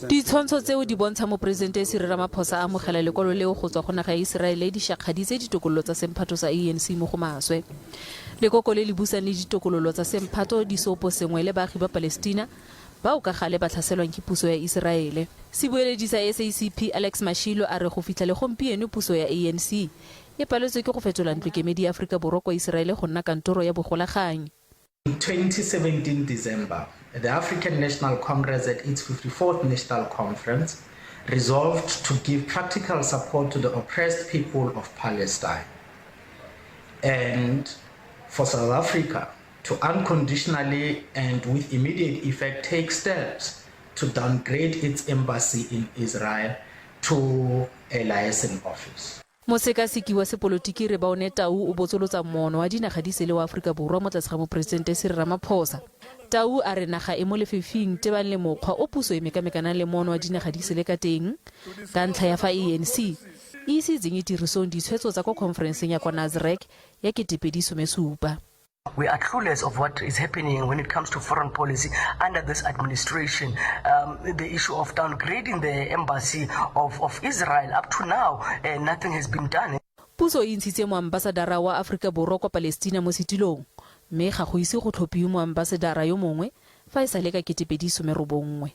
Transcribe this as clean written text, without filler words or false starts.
Ditshwantsho tseo di bontsha Moporesidente Cyril Ramaphosa a amogela lekwalo leo go tswa go naga ya Iseraele di shakgaditse ditokololo tsa semphato sa ANC mo go maswe. Lekoko le le busang le ditokololo tsa semphato di seoposengwe le baagi ba Palestina bao ka gale ba tlhaselwang ke puso ya Iseraele. Sebueledi sa SACP Alex Mashilo a re go fitlha le gompieno puso ya ANC e paletswe ke go fetola ntlokemedi ya Aforika Borwa kwa Iseraele go nna kantoro ya bogolaganyi. In 2017 December, the African National Congress at its 54th National Conference resolved to give practical support to the oppressed people of Palestine and for South Africa to unconditionally and with immediate effect take steps to downgrade its embassy in Israel to a liaison office. Mosekaseki wa sepolotiki Rebaone Tau o botsolotsa moono wa dinaga di sele wa Aforika Borwa mo tlase ga Moporesitente Cyril Ramaphosa. Tau a re naga e mo lefifing tebang le mokgwa o puso e mekamekanang le moono wa dinaga di sele ka teng ka ntlha ya fa ANC e ise e tsenye tirisong ditshwetso tsa kwa khonferenseng ya kwa Nasrec ya 2017. We are clueless of what is happening when it comes to foreign policy under this administration. The issue of downgrading the embassy of, of Israel, up to now, nothing has been done. Puso e ntshitse moambasadara wa Aforika Borwa kwa Palestina mo setilong mme ga go ise go tlhophiwe moambasedara yo mongwe fa e sale ka 2019.